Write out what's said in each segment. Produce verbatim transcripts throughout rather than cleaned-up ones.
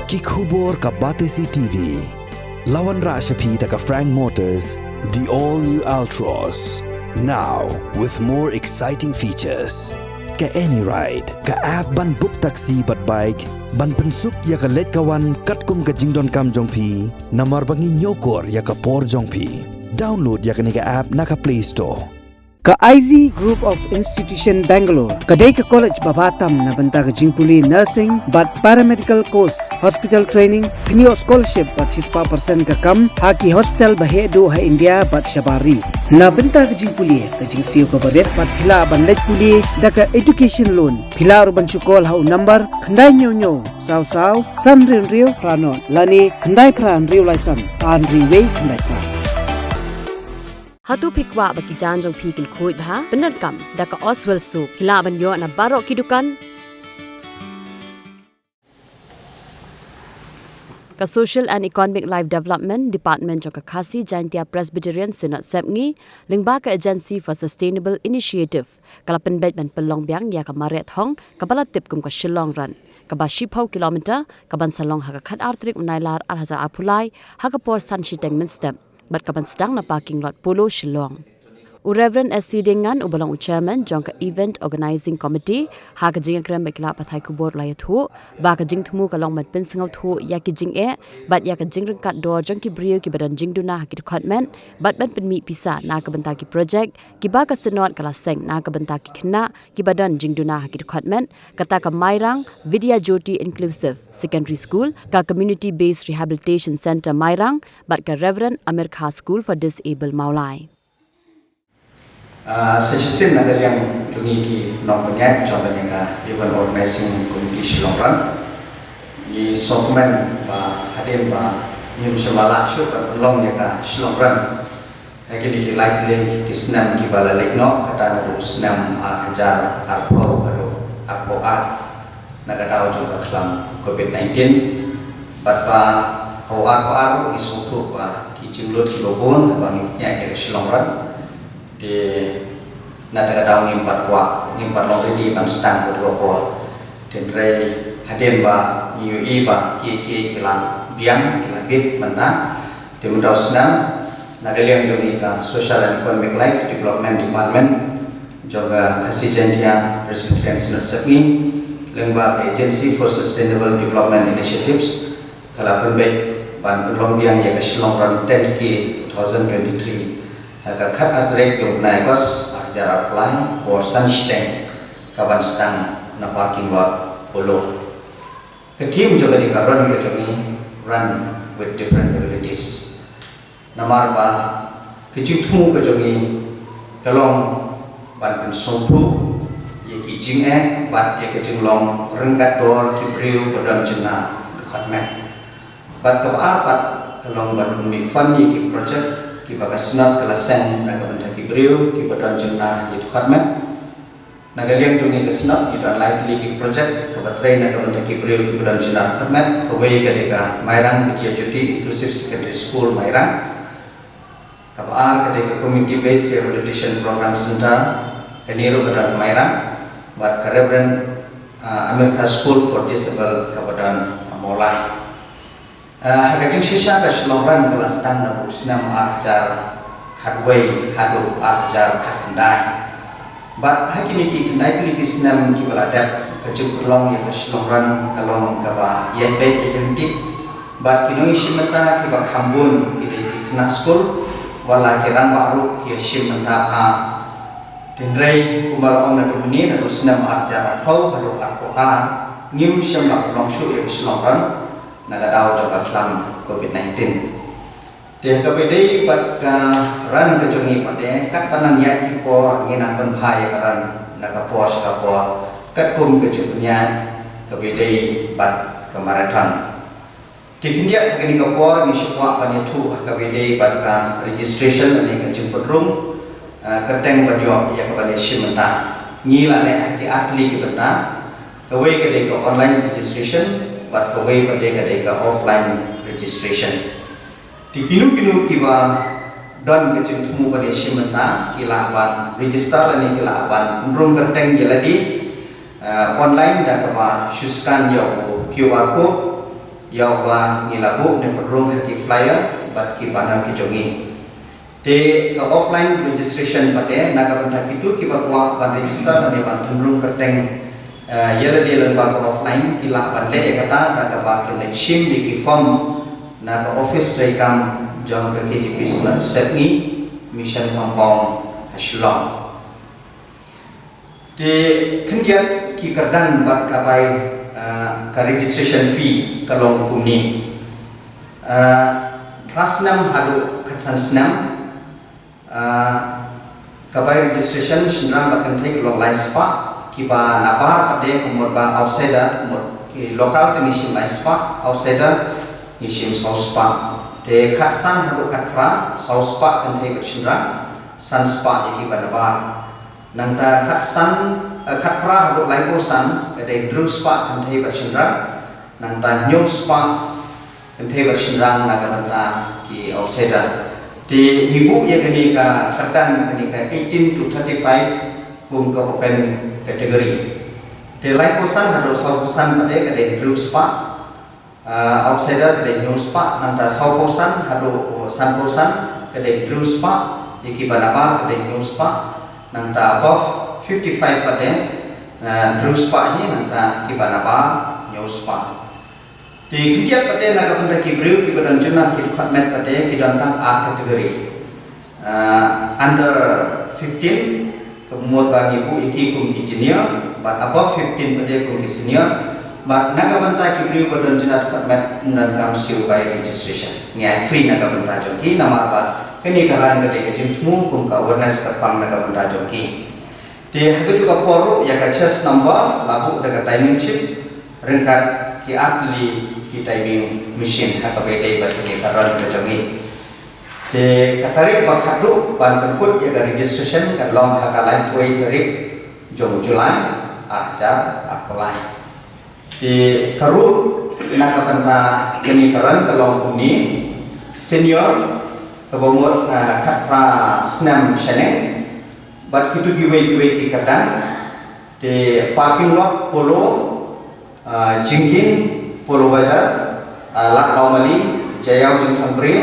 Ki khubor ka Batesi T V. La wanrah sha phi da ka Frank Motors, the all new Altroz. Now with more exciting features. Ka AnyRide, ka app ban book taxi bad bike, ban pynsuk ïa ka leit ka wan katkum ka jingdonkam jong phi, namar ba ngi ñiewkor ïa ka por jong phi. Download ïa kane ka app na ka Play Store. Ka I Z Group of Institution Bangalore ka dei ka college ba bha tam na bynta ka jingpule nursing bad paramedical course, hospital training, kynnoh scholarship bad shispah percent ka kam ha ki hospital ba heh duh ha India bad shabar ri. Na bynta ka jingpule, ka jingsiew kaba rit bad phi lah ban leit pule da ka education loan. Phi lah ruh ban shu call ha u number khyndai hynñiew hynñiew saw saw san hynriew hynriew phra nod lane khyndai phra hynriew lai san ar hynriew wei khyndai phra. Hato phi kwah ba ki jaiñ jong phi kin khuid bha? Pyndonkam da ka Oswell Soap. Phi lah ban ïoh na baroh ki dukan. Ka Social and Economic Life Development Department jong ka Khasi Jaintia Presbyterian Synod Sepngi lyngba ka Agency for Sustainable Initiative ka la pynbeit ban pynlong biang ïa ka mareh thong kaba la tip kum ka Shillong Run, kaba shiphew kilometer, kaban sa long ha ka khatar tarik u Nailar ar hajar arphew lai ha ka por san shiteng mynstep bad kaban sdang na parking lot Polo, Shillong. U Reverend S C Diengngan, uba long u chairman jong ka Event Organizing Committee, ha ka jingïakren bad ki lad pathai khubor la ïathuh ba ka jingthmu ka long ban pynsngewthuh ïa ki jingeh bad ïa ka jingryngkat dor jong ki briew kiba don jingduna ha ki dkhot met bad ban pynmih pisa na ka bynta ki projek kiba ka Synod ka la seng na ka bynta ki khynnah kiba don jingduna ha ki dkhot met, kata ka Mairang Vidya Jyoti Inclusive Secondary School, ka Community Based Rehabilitation Centre Mairang bad ka Reverend Amir Kha School for Disabled Mawlai. Ah, sa shisien na ka liang jong ngi ki nongpynïaid jong kane ka Event Organizing Committee Shillong Run, ngi sngewkmen ba hadien ba ngim shym la lah shuh ban pynlong ïa ka Shillong Run ha kine ki lai tylli ki snem kiba la leit noh, kata naduh u snem ar hajar arphew haduh arphew ar, na ka daw jong ka khlam Covid nineteen. Bad ba ha u arphew ar ngi sngewthuh ba ki jinglut kiba bun haba ngi pynïaid ïa ka Shillong Run, te na kata ka daw ngim pat kwah, ngim pat long ready ban sdang ha kato ka por. Hynrei hadien ba ngi ïohi ba kiei kiei ki la biang, ki la bit mynta, te mynta u snem, na ka liang jong ngi ka Social and Economic Life Development Department jong ka Khasi Jaintia Presbyterian Synod Sepngi lyngba ka Agency for Sustainable Development Initiatives ka la pynbeit ban pynlong biang ïa ka Shillong Run ten K two thousand twenty-three ha ka khatar tarik jong u bnai August ar hajar arphew lai, por san shiteng, kaban sdang na parking lot Polo. Ka theme jong kane ka run ka jong ngi, Run with Different Abilities. Namar ba ka jingthmu ka jong ngi ka long ban pynsngewthuh ïa ki jingeh bad ïa ka jinglong ryngkat dor ki briew ba don jingduna dkhot met. Bad kaba ar pat ka long ban pynmih fund ïa ki project kiba ka Synod ka la seng na ka bynta ki briew kiba don jingduna dkhot met. Na ka liang jong ngi ka Synod ngi don lai tylli ki project kaba trei na ka bynta ki briew kiba don jingduna dkhot met. Kawei ka dei ka Mairang Vidya Jyoti Inclusive Secondary School Mairang. Kaba ar ka dei ka Community Based Rehabilitation Program Centre, kane ruh ka don ha Mairang, bad ka Reverend, ah, Amir Kha School for Disabled kaba don ha Mawlai. Ah, ha ka jingshisha ka Shillong Run ka la sdang naduh u snem ar hajar khatwei haduh ar hajar khatkhyndai. Bad ha kine ki khyndai tylli ki snem kiba la dep, ka jingpynlong ïa ka Shillong Run ka long kaba ïaid beit ïaid ryntih. Bad ki nongïashim bynta kiba kham bun ki dei ki khynnah skul, wat la ki rangbah ruh ki ïashim bynta bha. Hynrei kumba la ong naduh mynne, naduh u snem ar hajar arphew haduh arphew ar, ngim shym la pynlong shuh ïa ka Shillong Run na ka daw jong ka khlam Covid nineteen. Te ha kaba ïadei bad ka run ka jong ngi pat, te katba nang ïaid ki por ngi nang pynbha ïa ka run na ka por sha ka por, katkum ka jingpynïaid kaba ïadei bad ka marathon. Te khyndiat ha kane ka por ngi shu kwah ban ïathuh ha kaba ïadei bad ka registration lane ka jingpynrung, ah, kyrteng ban ïoh ïa ka ban ïashim bynta. Ngi la leh ha ki ar tylli ki bynta, kawei ka dei ka online registration bad kawei pat ka dei ka offline registration. Te kino kino kiba don ka jingthmu ban ïashim bynta ki lah ban register lane ki lah ban pynrung kyrteng ïa lade, eh, online da kaba shu scan ïa u Q R code. Ïa uba ngi la buh ne pynrung ha ki flyer bad ki banner ki jong ngi. Te ka offline registration pat te na ka bynta kito kiba kwah ban register ne ban pynrung kyrteng, eh, ïa lade lyngba ka offline, ki lah ban leh ïa kata da kaba kin leit shim ïa ki form na ka office treikam jong ka K J P Sanad Sepngi, Mission Compound, ha Shillong. Te khyndiat ki kyrdan bad ka bai, ah, ka registration fee ka long kumne. Ah, phra snem haduh khatsan snem, ah, ka bai registration shynrang bad kynthei ka long lai spah, kiba nabar pat te ka mut ba outsider, mut ki local te ngi shim lai spah, outsider ngi shim saw spah. Te khatsan haduh khatphra, saw spah kynthei bad shynrang, san spah ïa kiba nabar. Nangta khatsan, eh, khatphra haduh laiphew san, ka dei hynriew spah kynthei bad shynrang. Nangta hynñiew spah kynthei bad shynrang na ka bynta ki outsider. Te ngi buh ïa kane ka kyrdan, kane ka eighteen to thirty-five kum ka open category. Te laiphew san haduh sawphew san pat te ka dei hynriew spah. Ah, outsider ka dei hynñiew spah, nangta sawphew san haduh sanphew san ka dei hynriew spah, ïa kiba nabar ka dei hynñiew spah, nangta above fifty-five pat te, ah, hynriew spah hi, nangta kiba nabar hynñiew spah. Te khyndiat pat te na ka bynta ki briew kiba don juna ki dkhot met pat te ki don tang ar category. Ah, under fifteen, ka mut ba ngi buh ïa ki kum ki junior, bad above fifteen pat te kum ki senior, bad na ka bynta ki briew ba don jingmut khatmet ym donkam siew bai registration. Ngi ai free na ka bynta jong ki namar ba kane ka run ka dei ka jingthmu kum ka awareness kyrpang na ka bynta jong ki. Te ha kajuh ka por ruh ïa ka chest number la buh da ka timing chip ryngkat ki ar tylli ki timing machine ha kaba ïadei bad kane ka run ka jong ngi. Te ka tarik ba khatduh ban pynkut ïa ka registration ka long ha ka laiphew tarik jong July, ar hajar arphew lai. Te ka route na ka bynta kane ka run ka long kumne: senior kaba mut, ah, khatphra snem shaneng, bad kito kiwei kiwei ki kyrdan. Te parking lot Polo, ah, Jingkieng, Polo Bazar, ah, Lad Lawmali, Jaïaw Jingthangbriew,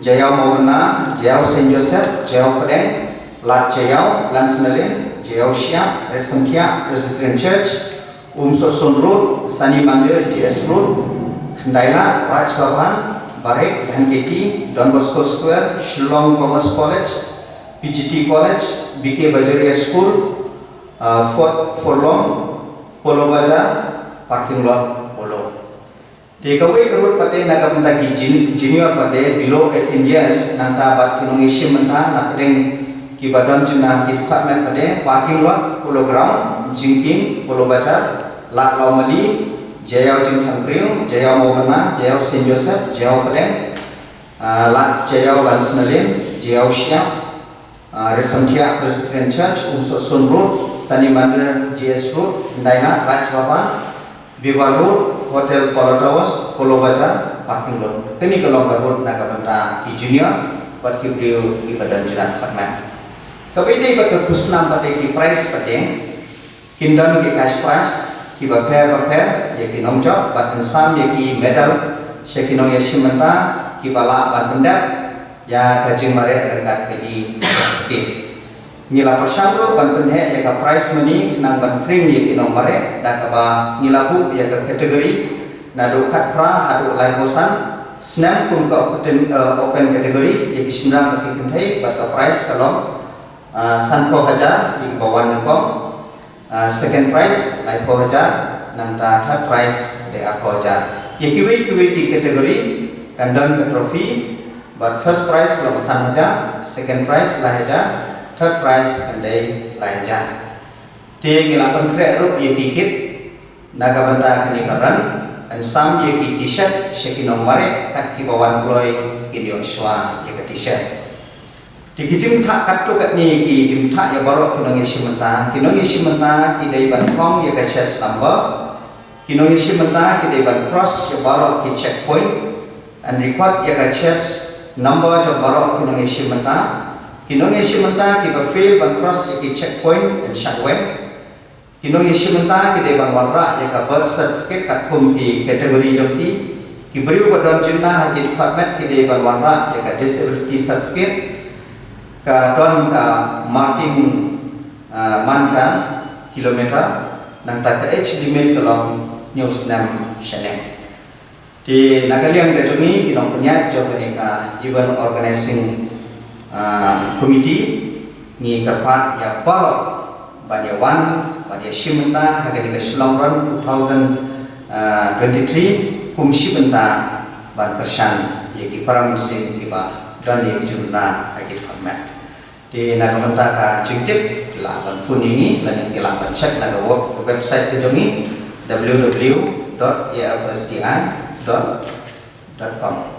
Jaïaw Mawbynna, Jaïaw Saint Joseph, Jaïaw Pdeng, Lad Jaïaw, Lansnalin, Jaïaw Shiap, Retsamthiah Presbyterian Church, Umsohsun Road, Sani Mandir, G S Road, Khyndai Lad, Raj Bhavan, Barek, Dhankheti, Don Bosco Square, Shillong Commerce College, P G T College, B K Bajaria School, ah, Fort Furlong, Polo Bazar, parking lot Polo. Te kawei ka route pat te na ka bynta ki jin-, junior pat te below eighteen years, nangta bad ki nongïashim bynta na pdeng kiba don jingmut khatmet pat te, parking lot Polo Ground, Jingkieng, Polo Bazar, Lad Lawmali, Jaïaw Jingthangbriew, Jaïaw Mawbynna, Jaïaw Saint Joseph, Jaïaw Pdeng, ah, Lad Jaïaw Lansnalin, Jaïaw Shiap, ah, Retsamthiah Presbyterian Church, Umsohsun Road, Sani Mandir, G S Road, Khyndai Lad, Raj Bhavan, Viva Road, Hotel Polo Towers, Polo Bazar, parking lot. Kane ka long ka route na ka bynta ki junior bad ki briew kiba don jingmut khatmet. Kaba ïadei bad ka khusnam bad ki prize pat te, kin don ki cash prize kiba pher bapher ïa ki nongjop, bad kin sam ïa ki medal sha ki nongïashim bynta kiba lah ban pyndep ïa ka jingmareh ryngkat ka e-certificate. Ngi la pyrshang ruh ban pynheh ïa ka prize money khnang ban khring ïa ki nongmareh, da kaba ngi la buh ïa ka category naduh khatphra haduh laiphew san snem kum ka open, eh, open category ïa ki shynrang bad ki kynthei, bad ka prize ka long, ah, sanphew hajar ïa kiba wan nyngkong. Ah, second prize laiphew hajar, nangta third prize dei arphew hajar. Ïa kiwei kiwei ki category kan don ka trophy, bad first prize ka long san hajar, second prize lai hajar, third prize kan dei lai hajar. Te ngi la pynkhreh ruh ïa ki kit na ka bynta kane ka run, yn sam ïa ki T-shirt sha ki nongmareh, kat kiba wan kloi kin ïoh shuwa ïa ka T-shirt. Te ki jingthoh katto katne ki jingthoh ïa baroh ki nongïashim bynta. Ki nongïashim bynta ki dei ban phong ïa ka chest number. Ki nongïashim bynta ki dei ban cross ïa baroh ki checkpoint, yn record ïa ka chest number jong baroh ki nongïashim bynta. Ki nongïashim bynta kiba fail ban cross ïa ki checkpoint yn shah weng. Ki nongïashim bynta ki dei ban wanrah ïa ka birth certificate katkum ki category jong ki. Ki briew ba don jingma ha ki dkhot met ki dei ban wanrah ïa ka disability certificate, ka don ka marking, ah, man ka kilometer, nangta ka age limit ka long hynñiew snem shaneng. Te na ka liang ka jong ngi ki nongpynïaid jong kane ka event organizing, ah, committee, ngi kyrpad ïa baroh ban ïa wan, ban ïa shim bynta ha kane ka Shillong Run two thousand twenty-three kum shi bynta ban kyrshan ïa ki para mynsiem kiba don ïa ki jingduna ha ki dkhot met. Te na ka bynta ka jingtip, ki lah ban phone ïa ngi lane ki lah ban check na ka web-, website ka jong ngi, w w w dot a f s d i dot com.